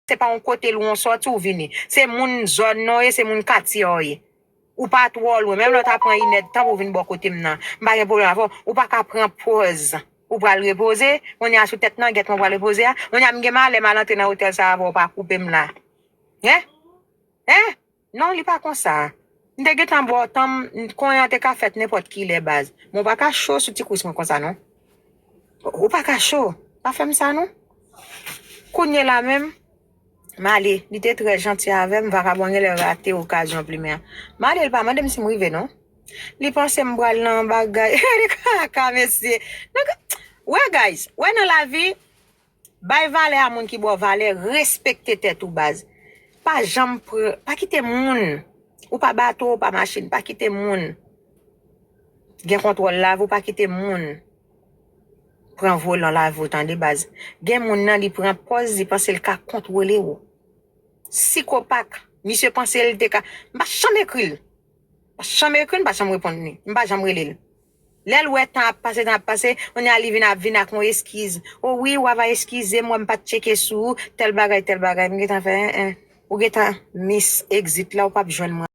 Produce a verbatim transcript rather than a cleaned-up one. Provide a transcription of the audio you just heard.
Se pa yon kote lwen w sòti ou vini. Se moun zòn nan w ye, se moun katye a w ye. Ou pa twò lwen. Menm lè w ta pran inèdtan pou w vin bò kote m nan, m pa gen pwoblèm avè w. Ou pa ka pran pòz. Ou pral repoze. Kounye a sou tèt nan, gèt mwen pral repoze a. Kounye a m gen malè, m al antre nan otèl sa avè w, pa koupe m la. Hein? Hein? Non, li pa konsa. M te gentan ba w tan m, konyen an te ka fèt nenpòt ki lè baz. Men w pa ka cho sou ti kwis mwen konsa non. Ou pa ka cho. Pa fè m sa non. Kounye la menm, m ale. Li te trè janti avè m, vakabon genlè rate okazyon plimen an. M ale, li pa mande m si m rive non. Li panse m pral nan bagay. Li kaka, mesye. Nèg, wè guys, wè nan lavi, bay valè a moun ki ba w valè, respekte tèt ou baz. Pa janm pran, pa kite moun, ou pa bato, ou pa machin, pa kite moun gen kontwòl lavi w, pa kite moun pran volan lavi w, tande baz. Gen moun nan, li pran pòz, li panse l ka kontwole w. Sikopak, misye panse l te ka, m pa janm ekri l. M pa janm ekri l, m pa janm reponn li. M pa janm rele l. Lè l wè tan ap pase, tan ap pase, kounye a li vin ap vin ak yon eskiz. O wi, w ava eskize m, wè m pa t tcheke sou ou, tèl bagay, tèl bagay. M gentan fè, en, en. Ou gentan miss exit la, ou p ap jwenn mwen.